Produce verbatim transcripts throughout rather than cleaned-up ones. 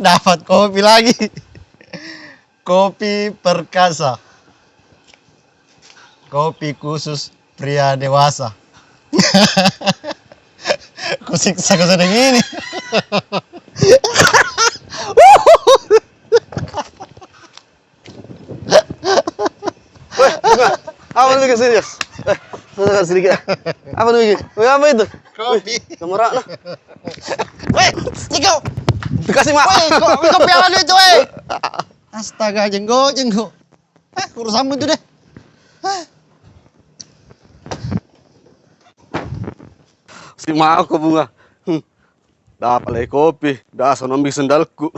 Dapat kopi lagi. Kopi perkasa. Kopi khusus pria dewasa. Kusiksa kau sudah gini. Weh, Bunga, apa lu bikin sini, Jos? Eh, sebentar sedikit. Apa lu bikin? Weh, apa itu? Kopi. Weh, kamu rak, nah. Weh, Jenggo. Dikasih, Mak. Weh, ko-, kopi apa lu itu, weh? Astaga, Jenggo, Jenggo. Eh, urusanmu itu deh. Eh. Si Mak, aku, Bunga. Hmm. Dapat lagi kopi. Biasa nombik sendalku.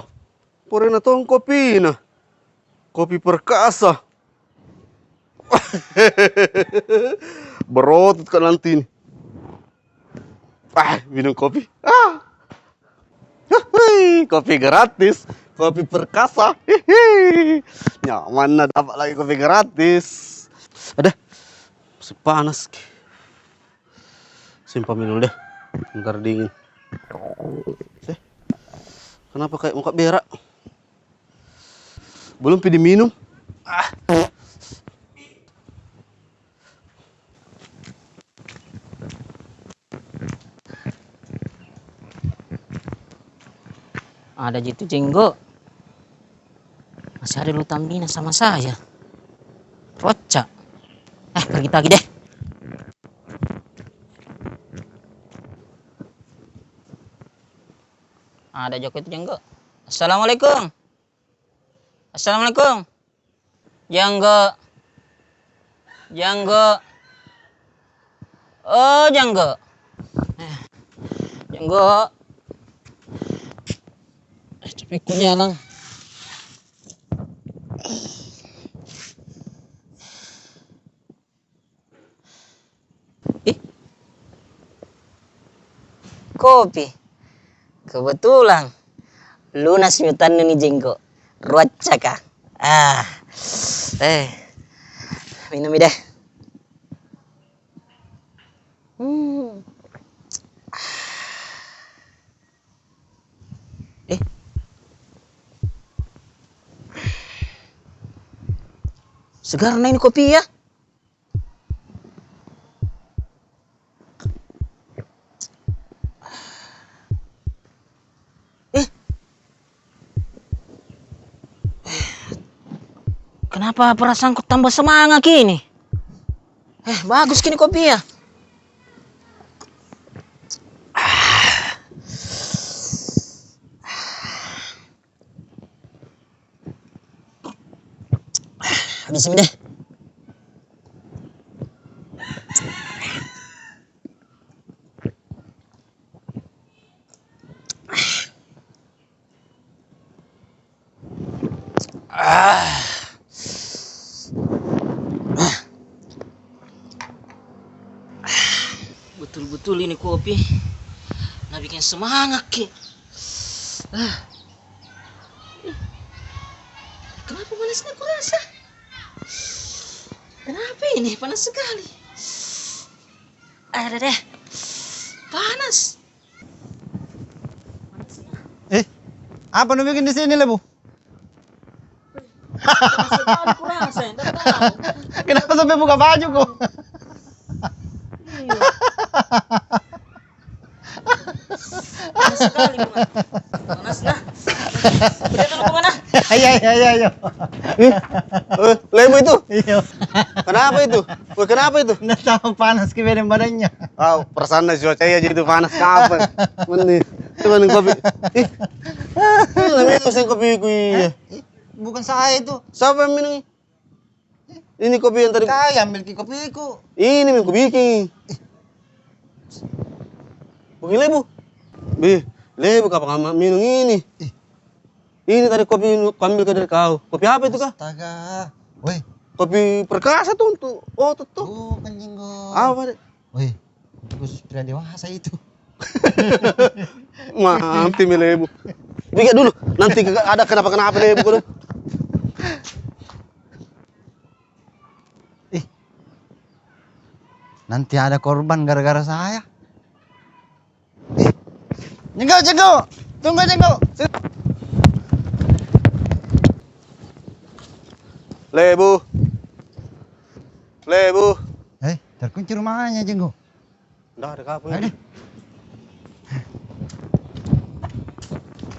Pura na tong kopi na. Kopi perkasa. Berotot ka nanti ini. Ah, minum kopi. Ah. Hui, kopi gratis. Kopi perkasa. Hihi. Nyaman na dapat lagi kopi gratis. Ada. Masih panas. Simpan minum deh. Ntar dingin. Eh, kenapa kayak muka berak? Belum pi diminum. Ah. Ada ji tu Jenggo. Masih ada lu tambina sama saya. Rocak. Eh, pergi lagi deh. Ada Joko itu Jenggo. Assalamualaikum. Assalamualaikum. Janggo. Janggo. Oh, Janggo. Eh, Janggo. Eh, capekku jalan. Ih. Kopi. Kebetulan. Lunas mi utangnu ni Jenggo. Ruaccaka. Ah. Eh. Minum mi deh. Hmm. Eh. Segar na ini kopi ya. Eh. Kenapa perasaanku tambah semangat ini? Eh, bagus ki ini kopi ya. Habis ini deh. Ah. Betul-betul ini kopi na bikin semangat ki. Ah. Kenapa panasnya kurasa? Kenapa ini panas sekali? Ada deh. Panas. Eh, apa nu bikin di sini, Lebu? Kenapa sampai buka baju ko? Iya. Panas sekali, Bunga. Panas, nah. Kita dulu, Bunga, nah. Iya, iya, iya, iya. Eh, eh, Lebu itu? Iya. Kenapa itu? Weh, kenapa itu? Nda tahu, panas ki badannya. Oh, perasaan na cuaca iya ji itu panas kapan? Mending. Coba minum kopi. Ih. Ini namanya itu mesin kopiku, iya. Eh, bukan saya itu. Siapa yang minum? Ini kopi yang tadi. Kau yang ambil ki kopiku. Ini yang kubikin. Bukan Lebu. Bih, Lebu kapan minum ini? Ih. Ini tadi kopi kuambil ka dari kau. Kopi apa itu kah? Astaga. Weh, Kopi perkasa tuh untuk otot tuh. Bukan, Jenggo. Apa, Dek? Weh, bagus, sudah dewasa itu. Mati mi Lebu. Pikir dulu, nanti ke-, ada kenapa-kenapa Lebu ko. Ih, nanti ada korban gara-gara saya. Ih, Jenggo, Jenggo. Tunggu, Jenggo. Lebu. Lebu. Eh, terkunci rumahnya, Jenggo. Ndak ada kapal. Ada.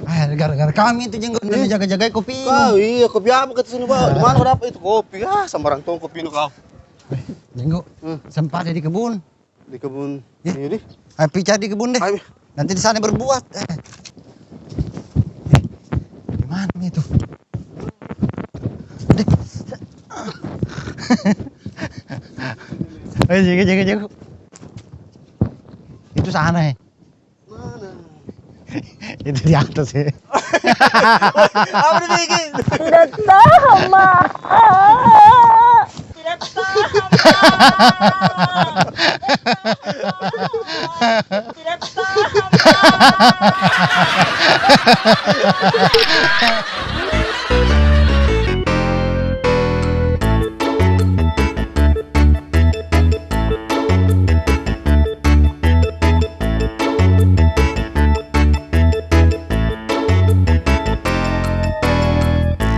Ah, gara-gara kami itu, Jenggo, ndak jaga-jagai kopi. Kau, iya, kopi apa kau sini bawa? Di mana kau dapat itu kopi? Ah, sembarang tong kopi nu kau. Eh, Jenggo, hmm, sempat ada di kebun. Di kebun. Iya. Iya, di. Ayo, pi cari di kebun deh. Ayo. Nanti di sana berbuat. Eh. Eh, di mana itu? Deh. Eh, jaga, jaga, jaga. Itu sana, eh. Mana? Itu di atas, eh. Apa dibikin? Tidak tahan, Mak. Tidak tahan, Mak. Tidak tahan, Mak.